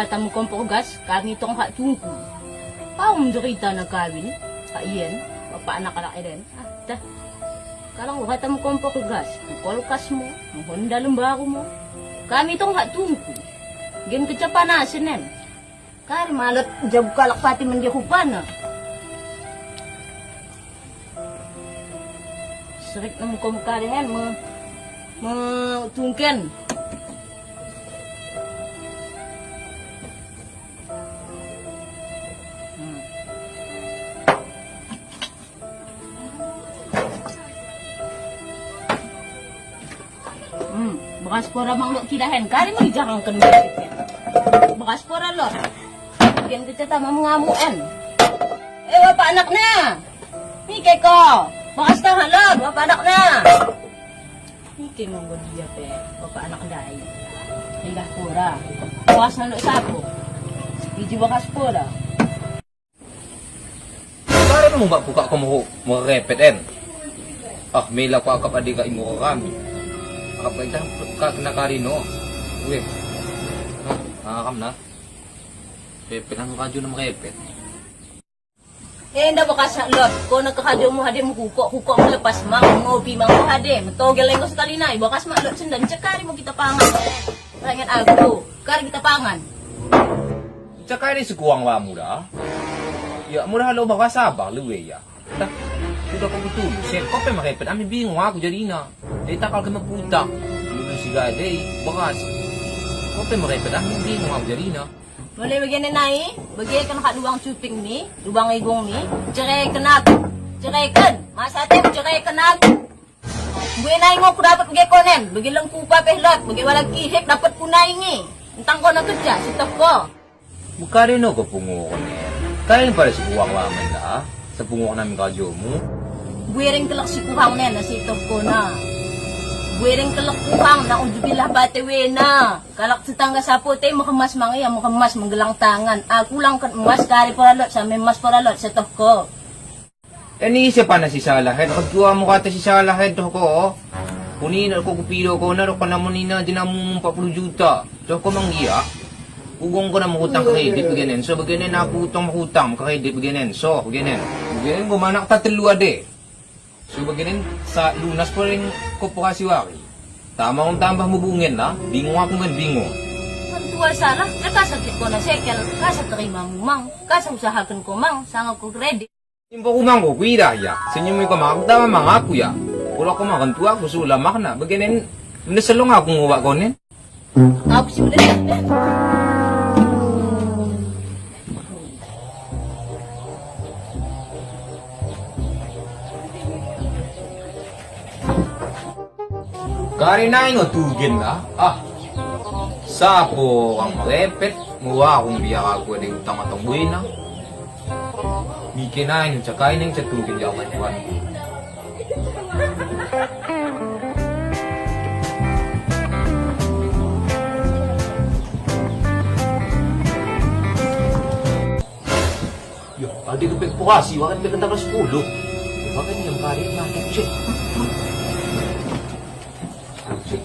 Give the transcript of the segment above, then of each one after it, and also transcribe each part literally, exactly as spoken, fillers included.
Kata mo kompor gas, kami tong hak tungku. Pau menderita na kawin, hak ien, bapa anak-anak eden. Ah, dah. Kalang kata mo kompor gas, mo kolkas mo, mo honda lembaru mo. Kami tong hak tungku. Gen kecapana senen. Kari ma lot jabu kalak pati mendia rupana. Serik nem kom kari hen me, me tungken. Hmm. Hmm, bekas pora mang lot kidahen, kari mengijarangken bekas pora lot. Gen keceta mengamu en. Eh, bapa anakna. Mike ko. Bekas tahan lot, bapa anakna. Mike nggo dia pe, bapa anak ndai. Indah pora. Puas naluk sapu. Iji bekas pora. Kari mo mbak kukak ko mo merepet en. Ah, mela kuakap adi ka imura kami. Akap ka itah ka kena kari no. Weh. Nah, akam na. Pepet ang kaju na merepet. Enda bekas mak lot, kona ke kajomu hade mekukok, kukok melepas mang, ngopi mang ko hade, metogel enggo sekali nai, bekas mak lot sendan, cekari mo kita pangan. Rangen aku, kari kita pangan. Cakari sikuang wamu da. Ya, mula lo baka sabar luwe ya. Dah, sudah ko betul. Sen, ko pe merepet, ami bingung aku jadina. Dai takal ke meputang. Lulu si gadei, bekas. Ko pe merepet, ami bingung aku jadina. Mula bagene nai, bage ken hak lubang cuping mi, lubang igung mi, cereken aku. Cereken, masa tem cereken aku. Mbue nai ngo kudapet bage konen, bage lengkupa pe lot, bage wala kihek dapetku nai ngi. Entang kona kerja, sitoh ko. Mekade no ko punguh konen. Kain pada sikuang lamen da, sepunguh nami kajomu. Mbue ring kelek sikuang nen, sitoh kona. Mbue ring kelek kuang, nauzubillah bate wena. Kalak tetangga sapo te mekemas mang ia, mekemas menggelang tangan. Aku lang ket emas, kari pora lot, same emas pora lot, sitoh ko. Eni siapa na si Salah, eh, kentua mo kata si Salah, eh, toh ko. Kunina ko kupido kona, dokkon na mo nina jenamu empat puluh juta. Toh ko manggia. Kugong kona mehutang kredit begenen. So begenen aku utang mehutang kredit begenen. So begenen. Begenen nggo manak ta tellu ade. So begenen sa lunas ko ring koperasi wari. Tama on tambah mebungen na, bingung aku ngen bingung. Kentua Salah, kasa kit kona sekel, kasa terima mu mang, kasa usahaken ko mang, sanga ko kredit. Impo ku mang ko kuidah ya, senyum ko mang, tama mang aku ya. Kula ko mang kentua aku sula makna, begenen menesel long aku ngubak konen. Aku si menesel. Kari nai ngo tugen lah. Ah. Sapo orang merepet, mo warung biar aku ade utang atong buena. Mike nai ngo cakai neng catugen jauh tuanku. Yo, adi kepek puasi, wakan pek tanggal sepuluh. Wakan yang kari makan cek. Cek.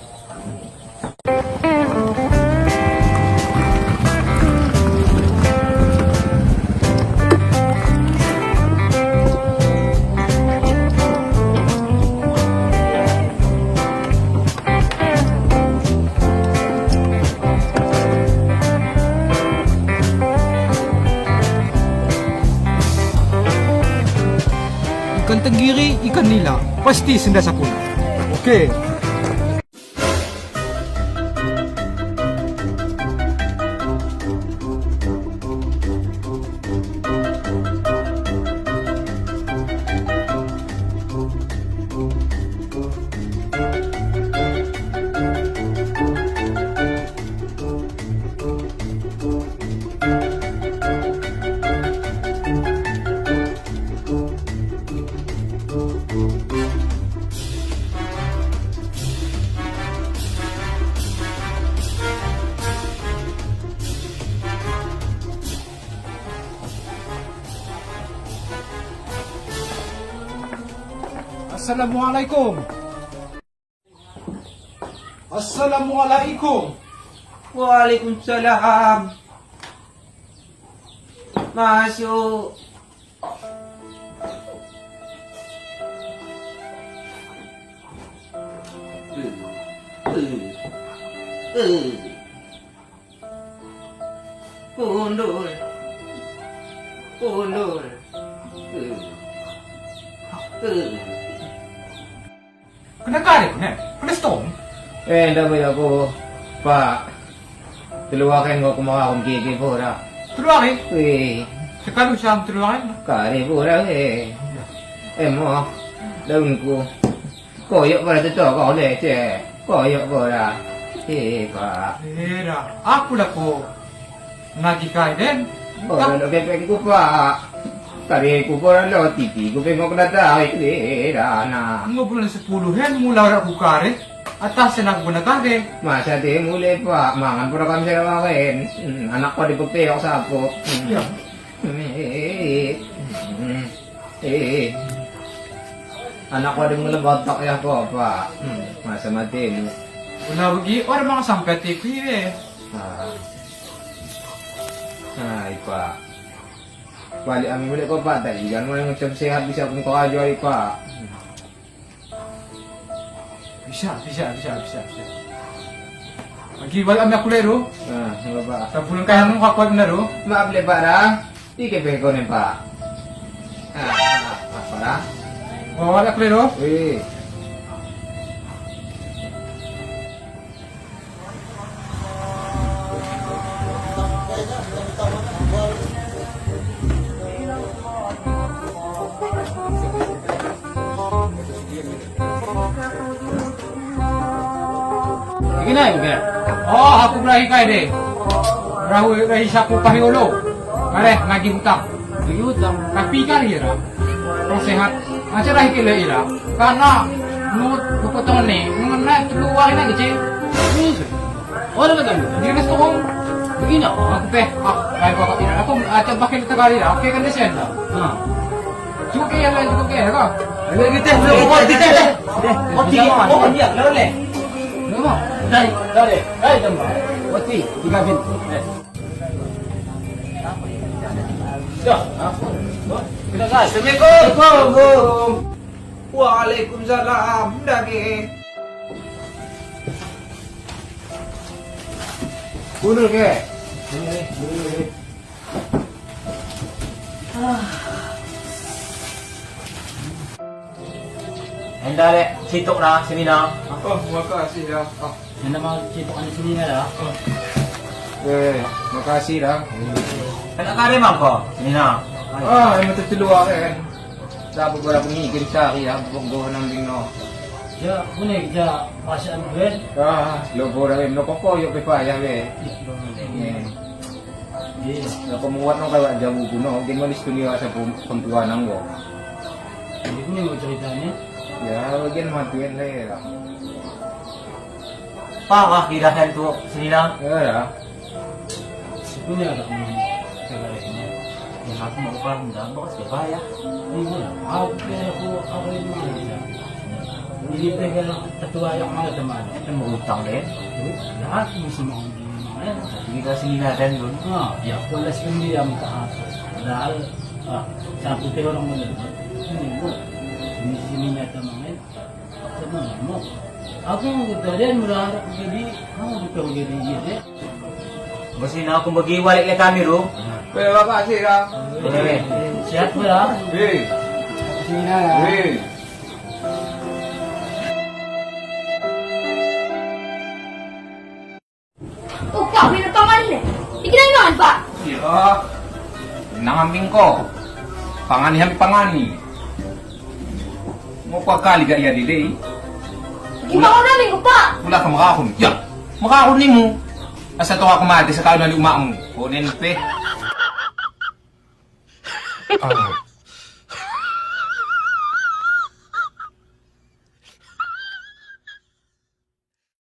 Ikan tenggiri, ikan nila, pasti sendah sapuna. Oke. Assalamualaikum. Assalamualaikum. Waalaikumsalam. Masuk. Mundur. Mundur. Kene kari, ne? Kene stong? Eh, nda boi aku, Pak. Tellu ari ngo aku makaon kiki pura. Tellu ari? Wih. Sekali usaha tellu ari? Kari pura, eh. Eh, mo. Daunku. Koyok pura tu toko, le, ce. Koyok pura. Eh, Pak. Eh, dah. Aku lah ko. Nagi kai den? Ora lo kepengku, Pak. Kari ku pura lo tipi ku pengok na tai kira na. Ngo bulan sepuluh en mula ora ku kari. Atas sen aku kena kari. Masa de mule, Pak, mangan pura kam sera wawen. Hmm, anak ko di pepeok sapo. Hmm. Iya. Hmm, eh, eh, eh. Hmm. Eh, anak wading ngelem otak ya ko, Pak. Hmm, masa mati ini. Guna begi, orang mang sampai T V deh. Ah. Nah, Pak. Balik ami balik ko, Pak. Tadi kan mau ngucap sehat bisa pun kau aja, Pak. Hmm. Bisa, bisa, bisa, bisa, bisa. Lagi balik ami aku lek, ro. Nah, nggak apa. Sampulun kaya anu, aku bener, ro. Maaf lek, Pak, dah. Ike pe kone, Pak. Nah, nah, Pak, dah. Oh, balik aku lek, ro. Wih. Bagi nai, bagi? Oh, aku berahi kai de. Berahu, berahi saku pahi olo. Kare, nagi utang. Nagi utang. Tapi kari ira. Kau sehat. Aja rahi kele ira. Karena menurut kepotongan ni, mengenai tellu wahina kecil. Ora kata. Jadi, restu kong. Begina. Aku pe, ah, kai kok ira. Aku aja pakai tegar ira. Oke kan desen dah. Nah. Cukup ya, lain cukup ya, kok. Ayo kita, kita, kita. Eh, oh, tiga, oh, dia, lawan le. Lawan. Dai, dai, dai, jam. Wati, tiga bin. Eh. Assalamualaikum. Waalaikumsalam, dage. Mundur ke? Enda lek cituk dah, senina. Oh, makasih dah. Ah. Enda mau cituk ane senina dah. Oh. Eh, makasih dah. Kena kare mangko, senina. Ah, ema tetelua kan. Sabu gora pengi kiri sari ya, bok go nambing no. Ya, bune ja masa anu ben. Ah, lo gora em no koko yo pe paya be. Iya. Iya. Lah, ko muat no kawak jabu kuno, gen manis tu ni rasa pun-, pentuan anggo. Jadi, ini mau ceritanya? Ya, bagian matuin lah ya. Pawah kira hen tu senina. Ya, ya. Sebenarnya ada pun ceritanya. Ya, aku mau upah, ndak, bagus ya, Pak, ya. Iya, aku, aku ini mana ya? Ini pe kena ketua yang mana teman? Kan mau utang deh. Ya, aku mesti mau Kita sini nadan, Bun. Ah, ya, pola sendiri yang minta apa. Padahal, ah, satu te orang bener. Ini, Bun. Ini sini nyata main. Senang, mau. Aku yang kita dia berharap jadi, mau kita jadi dia, deh. Mesin aku bagi balik le kami, Ru. Nah. Terima kasih, Ra. Eh, sehat, Ra. Eh. Sini, Ra. Eh. Oh, Pak, bina pangan ne. Ikinai mangan, Pak. Iya. Nang ambing ko. Pangani hami pangani. Ngo kuakali gak ia didei. Gimana nami ko, Pak? Ula ka merahun. Ya, merahun nimu. Asa tong aku mati sekali nani umakmu. Konen pe. Ah.